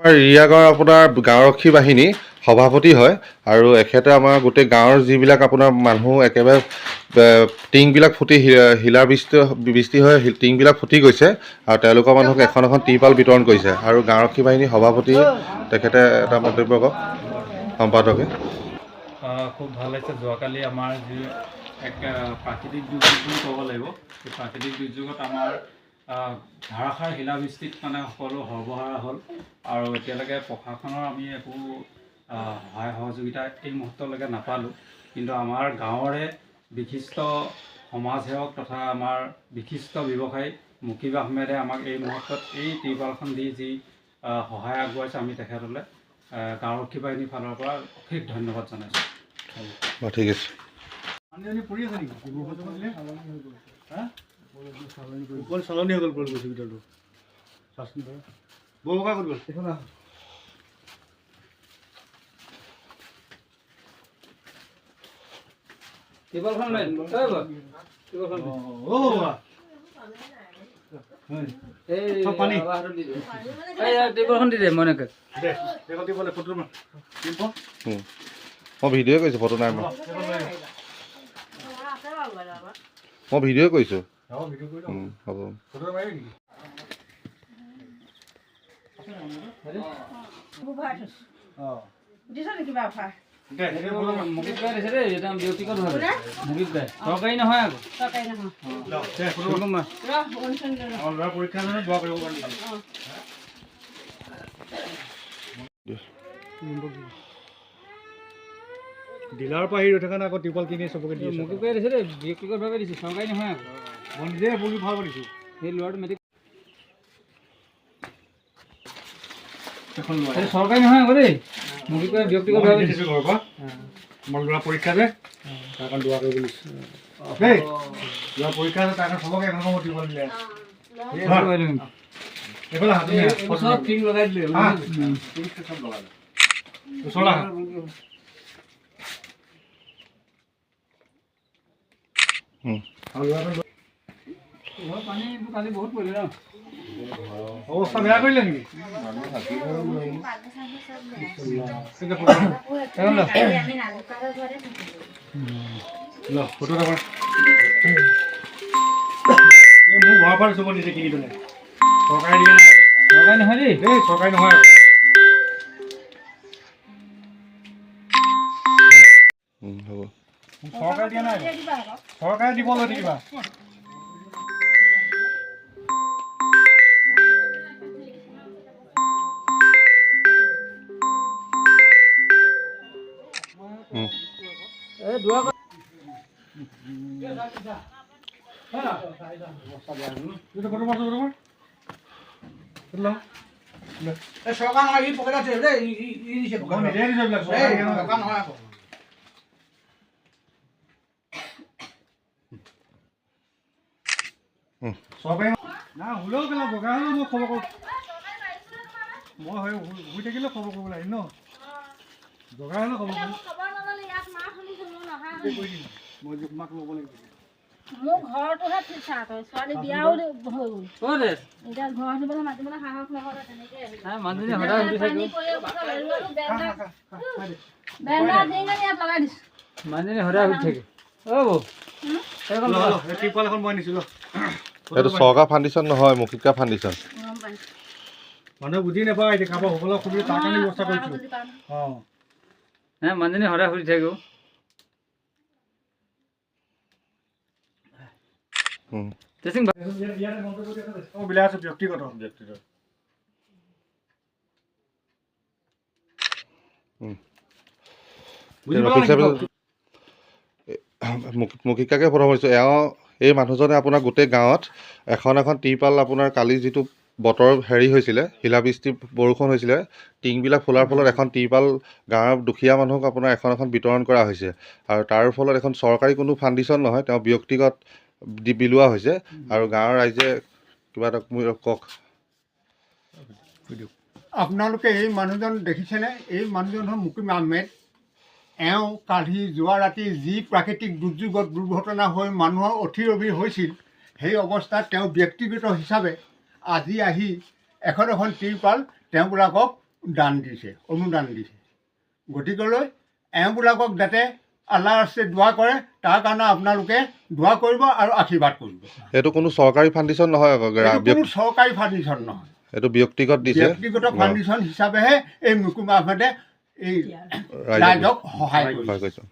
আমাৰ ৰিয়া গাঁৱৰ আপোনাৰ গাঁওৰক্ষী বাহিনী সভাপতি হয় আৰু এখেতে আমাৰ গোটেই গাঁৱৰ যিবিলাক আপোনাৰ মানুহ একেবাৰে টিংবিলাক ফুটি শিলাৰ বৃষ্টি বৃষ্টি হৈ টিংবিলাক ফুটি গৈছে আৰু তেওঁলোকৰ মানুহক এখন এখন টিৰপাল বিতৰণ কৰিছে। আৰু গাঁওৰক্ষী বাহিনীৰ সভাপতি তেখেতে এটা মন্তব্য কওক, সম্পাদকে। খুব ভাল লাগিছে। যোৱাকালি আমাৰ যি এক প্ৰাকৃতিক দুৰ্যোগ বুলি ক'ব লাগিব, সেই প্ৰাকৃতিক দুৰ্যোগত আমাৰ ধাৰাসাৰ শিলাবৃষ্টিত মানে সকলো সৰ্বহাৰা হ'ল আৰু এতিয়ালৈকে প্ৰশাসনৰ আমি একো সহায় সহযোগিতা এই মুহূৰ্তলৈকে নাপালোঁ। কিন্তু আমাৰ গাঁৱৰে বিশিষ্ট সমাজসেৱক তথা আমাৰ বিশিষ্ট ব্যৱসায়ী মুকিব আহমেদে আমাক এই মুহূৰ্তত এই ত্ৰিপালখন দি যি সহায় আগবঢ়াইছে, আমি তেখেতলৈ গাঁওৰক্ষী বাহিনীৰ ফালৰ পৰা অশেষ ধন্যবাদ জনাইছোঁ। ঠিক আছে। চালনী হৈ গ'ল গৈছে ভিতৰটো। বৰ বগা ক'ত গ'ল? মই ভিডিঅ' কৰিছোঁ, ফটো নাই। মই ভিডিঅ' কৰিছোঁ। হ'ব। ডিলাৰৰ পৰা আহি ৰৈ থকা নাই, আকৌ টিউপাল কিনি চবকে দি আছে। ব্যক্তিগতভাৱে দিছে, চৰকাৰী নহয় আকৌ। মই নিজে বহি ভাল দিছোঁ। সেই ল'ৰাটো মেট্ৰিক, চৰকাৰী নহয় আকৌ দেই, মুকিব ব্যক্তিগতভাৱে দিছোঁ ঘৰৰ পৰা। আমাৰ ল'ৰা পৰীক্ষা যে, তাৰ কাৰণে দোৱা কৰিব দিছোঁ দেই। ল'ৰা পৰীক্ষা আছে, তাৰ কাৰণে চবকে এখন এখন টিউপাল দিলে। এইফালে হাত টিং লগাই দিলে। চব লগালে। ওচৰলৈ আহা। পানী কালি বহুত পৰিলে ন? অৱস্থা বেয়া কৰিলে নেকি? ফটো এটা। এই মোৰ ঘৰৰ পৰা দিছোঁ, মই নিজে কিনি পেলাই। চৰকাৰে দিয়া নাই। চৰকাৰী নহয় দেই। দেই, চৰকাৰী নহয়। হ'ব। চৰকাৰে দিয়া নাই, চৰকাৰে দিব লৈ থাকিবা। চৰকাৰ নহয়, ই পকেটত আছে দেই, ই দিছে। চৰকাৰ নহয় আকৌ। চৰকাৰী না হ'লেও কেলা বগা হ'লেও মই খবৰ কৰোঁ। মই শুই থাকিলেও খবৰ কৰিব লাগিব ন? জগা হ'লেও খবৰ কৰিম। মই মাক ল'ব লাগিব। মোৰ ঘৰটোহে ঠিক ঠাক, ছোৱালী বিয়াও হৈ গ'ল, এতিয়া ঘৰ দিবলৈ মাতিবলৈ সাহস নহ'লে তেনেকে। বেণ্ডা দি ইয়াত লগাই দিছোঁ। মানুহজনী সদায় সুধি থাকে। অ বৌ, ত্ৰিপাল এখন মই আনিছোঁ। এইটো চৰকাৰ ফাউণ্ডেশ্যন নহয়, মুখিকা ফাউণ্ডেশ্যন। মানুহে বুজি নাপায় এতিয়া, কাৰোবাৰ সকলো অসুবিধা, তাৰ কাৰণে ব্যৱস্থা কৰিছোঁ। অঁ, মানুহজনী সদায় সুধি থাকে। বিলাই আছোঁ ব্যক্তিগত ব্যক্তিগত। মুখিকাকে প্ৰথম কৰিছোঁ। এওঁ এই মানুহজনে আপোনাৰ গোটেই গাঁৱত এখন এখন টিৰপাল, আপোনাৰ কালি যিটো বতৰ হেৰি হৈছিলে, শিলাবৃষ্টি বৰষুণ হৈছিলে, টিংবিলাক ফুলাৰ ফলত এখন টিৰপাল গাঁৱৰ দুখীয়া মানুহক আপোনাৰ এখন এখন বিতৰণ কৰা হৈছে। আৰু তাৰ ফলত এখন চৰকাৰী কোনো ফাউণ্ডেশ্যন নহয়, তেওঁ ব্যক্তিগত দি বিলোৱা হৈছে। আৰু গাঁৱৰ ৰাইজে কিবা এটা কওক। আপোনালোকে এই মানুহজন দেখিছেনে? এই মানুহজন হ'ল মুকিম আহমেদ। এওঁ কালি যোৱা ৰাতি যি প্ৰাকৃতিক দুৰ্যোগত দুৰ্ঘটনা হৈ মানুহৰ অথিৰবিৰ হৈছিল, সেই অৱস্থাত তেওঁ ব্যক্তিগত হিচাপে আজি আহি এখন এখন টিৰপাল তেওঁবিলাকক দান দিছে, অনুদান দিছে। গতিকেলৈ এওঁবিলাকক যাতে আল্লাহ ৰাস্তে দোৱা কৰে, তাৰ কাৰণে আপোনালোকে দোৱা কৰিব আৰু আশীৰ্বাদ কৰিব। এইটো কোনো চৰকাৰী ফাউণ্ডেশ্যন নহয় আকৌ, এইটো কোনো চৰকাৰী ফাউণ্ডেশ্যন নহয়। এইটো ব্যক্তিগত দিছে। ব্যক্তিগত ফাউণ্ডেশ্যন হিচাপেহে এই মুকুম আহমেদে এই ৰাইজক ৰাইজক সহায় সহায় কৰিছে। কৰিছে।